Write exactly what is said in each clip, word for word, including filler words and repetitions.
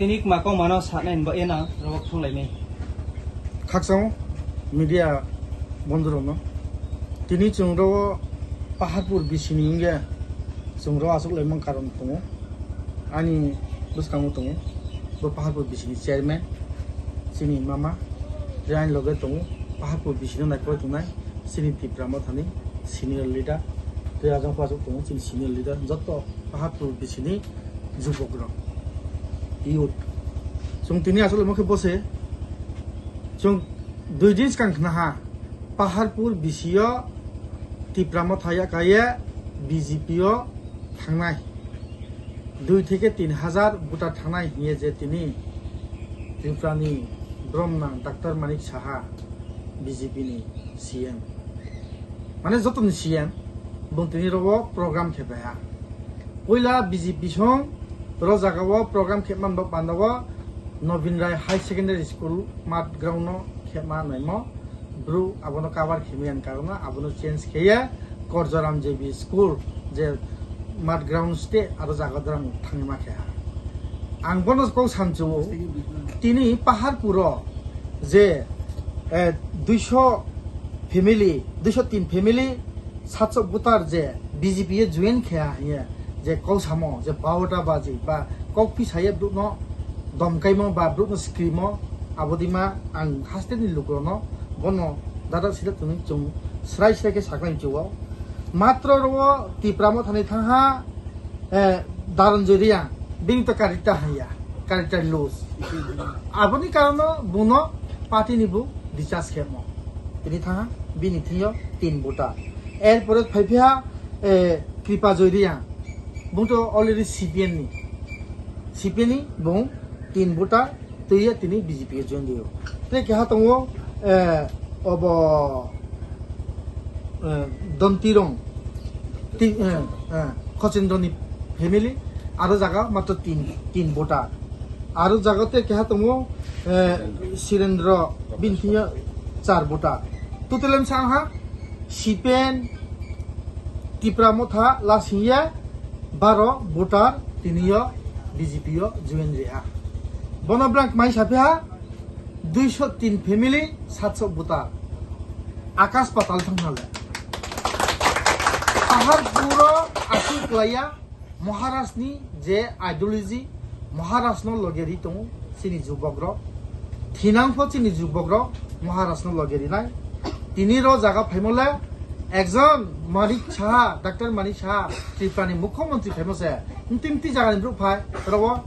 Tini kma kok mano sanai ba ena rok thanglaimai. Khakchang media bondhu rokno. Tini chwng ro Paharpur bisini wngya chwng ro aswk laimang karon tongo. Ani bwskango tongo bo Paharpur bisini chairman chini mama, je ani loge tongo Paharpur bisino naikolwi tongnai chini Tipra Mothani senior leader, tei ajang aswk tongo chini senior leader joto Paharpur bisini jubok rok, youth. Chwng tini aswk lamo khe bose chwng dui din swkang khna ha Paharpur bisio Tipra Motha ya kaiye B J P o thangnai. Dui theke tin hajar voter thangnai hiye je tini Tripura ni bromnang Doctor Manik Saha B J P ni C M. Mane joto ni C M bung tini rogo program khe baiha. Puila B J P song ro jaga o program khe man ba panda o Nobin Rai High Secondary School mat ground no khe ma naimo. Bru abono cover khemyan karona abono change kheye Korjoram J B School je mat ground state aro jaga dorang thangma khe ha. Ang bono kok samchu tini Paharpuro je, eh, duiso family, duiso tin family satso butar je B J P e join khe ha hiye je kok samo je baota baji ba kok pisaye brukno domkaimo ba brukno skrimo abodima ang hasteni lukurokno bono dada sida tini chwng srai srai khe saknai chuo. Matro ro Tipra Mothani thangha, eh, Daron Joria, bini to character haya, character loose. Aboni karono buno party ni bu discharge khemo. Tini thangha bini thingyo tin buta. Erpore phaiphiha, eh, Kripa Joria, bung to already C P M ni, C P M ni bung tin buta. Twiya tini B J P o join dio. Tei keha tongo, eh, obo, eh, Dontirong, ti-, eh, eh, Khochendroni family, aro jaga matro tin, tin voter. Aro jaga tei keha tongo, eh, Sirendra Bintiya char voter. Total wngsa wngha Sipen, Tipra Motha, Lasingya, baro voter tiniyo B J P o join reha. Bono blank mai saphiha, duiso tin family, satso voter. Akas patal thangna le. Paharpuro aswk laya, Maharaj ni je ideology, Maharaj no loge ri tongo chini jubok rok. Thinang pho chini jubok rok Maharaj no loge rinai. Tini ro jaga phaimo le ekjon Manik Saha, Doctor Manik Saha, Tripura ni Mukhyamantri phaimo se. Mti mti jaga ni brouh phai, oro o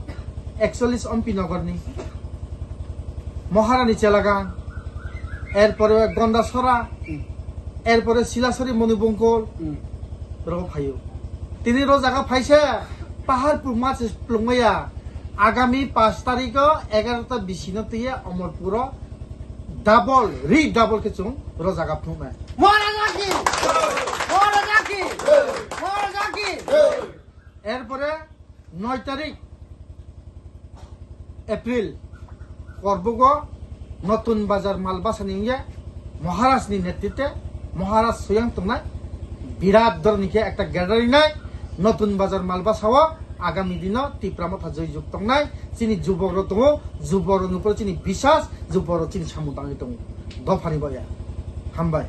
ekchollis M P Nagar ni, Maharani Chelagang, erpore Gondasora, Hmm. erpore Silasori Monibongkol, Hmm. oro phaio. Tini ro jaga phaise, Paharpur ma se plungmaya. Agami pash tarikh o egarota bisino twiya Omorpuro double, redouble khe chwng ro jaga phunuknai. Maharaj ki! Maharaj ki! Maharaj ki! Erpore noi tarikh April, Korbogo Notun Bazar Malbasani wngya Maharajni netritwe Maharaj soyang tongnai birat doroni khe ekta gathering nai Notun Bazar Malbasao agami dino Tipra Motha joijuk tongnai chini jubokrok tongo, jubokrokni upor chini bisas, jubokrok chini samung tangwi tongo. Dophani boya. Hambai.